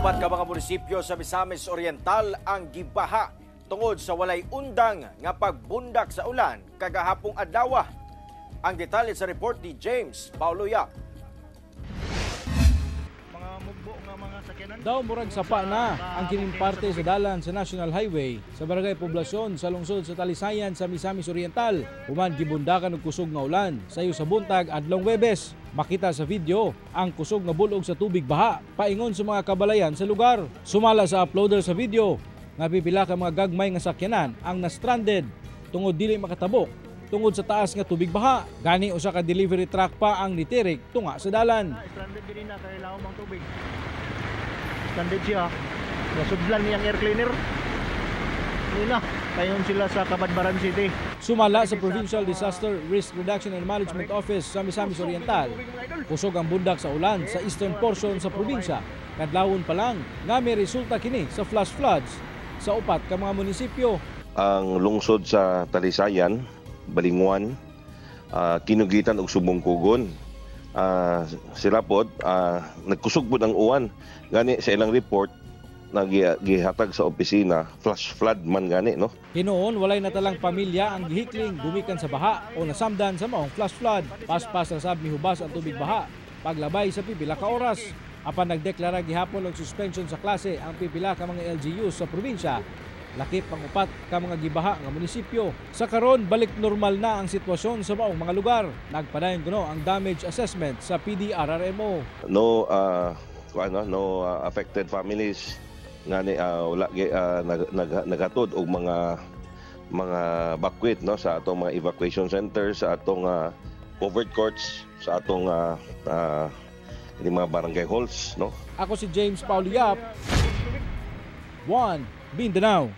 Upat ka mga munisipyo sa Misamis Oriental ang gibaha tungod sa walay undang nga pagbundak sa ulan kagahapong adlaw. Ang detalye sa report ni James Paulo Yap. Mga mugbo nga mga sakyanan. Daw murag sapa na ang kining parte sa dalan sa National Highway sa Barangay Poblasyon sa lungsod sa Talisayan sa Misamis Oriental. Human gibundakan og kusog nga ulan sayo sa buntag adlong Webes. Makita sa video ang kusog nga bulog sa tubig baha paingon sa mga kabalayan sa lugar. Sumala sa uploader sa video nga pipila ka mga gagmay nga sakyanan ang na-stranded tungod dili makatabok tungod sa taas nga tubig baha. Gani usa ka delivery truck pa ang nitirik tunga sa dalan. Stranded din na kay lawom ang tubig. Stranded siya. Nasudlan niyang air cleaner. Nila, kayon sila sa Cabadbaran City. Sumala sa Provincial Disaster Risk Reduction and Management Office sa Misamis Oriental, kusog ang bundak sa ulan sa eastern portion sa probinsya. Kadlawon pa lang nga may resulta kini sa flash floods sa upat ka mga munisipyo. Ang lungsod sa Talisayan, Balingoan, Kinoguitan ug Sumbong-Cogon. Sila pod nagkusog pod ang uwan. Gani sa ilang report gihatag sa opisina, flash flood man gani, no. Hinuon walay natalang pamilya ang gihikling gumikan sa baha o nasamdan sa maong flash flood. Paspas ra sab mihubas ang tubig baha paglabay sa pipila ka oras. Apan nagdeklara gihapon og suspension sa klase ang pipila ka mga LGUs sa probinsya, lakip ang upat ka mga gibaha nga munisipyo. Sa karon, balik normal na ang sitwasyon sa maong mga lugar. Nagpadayon kuno ang damage assessment sa PDRRMO. No ano, no affected families ngani wala nag, nag, naghatod og mga bakwit, no, sa atong mga evacuation centers, sa atong covered courts, sa atong mga barangay halls, no. Ako si James Paulo Yap, 1 Mindanao.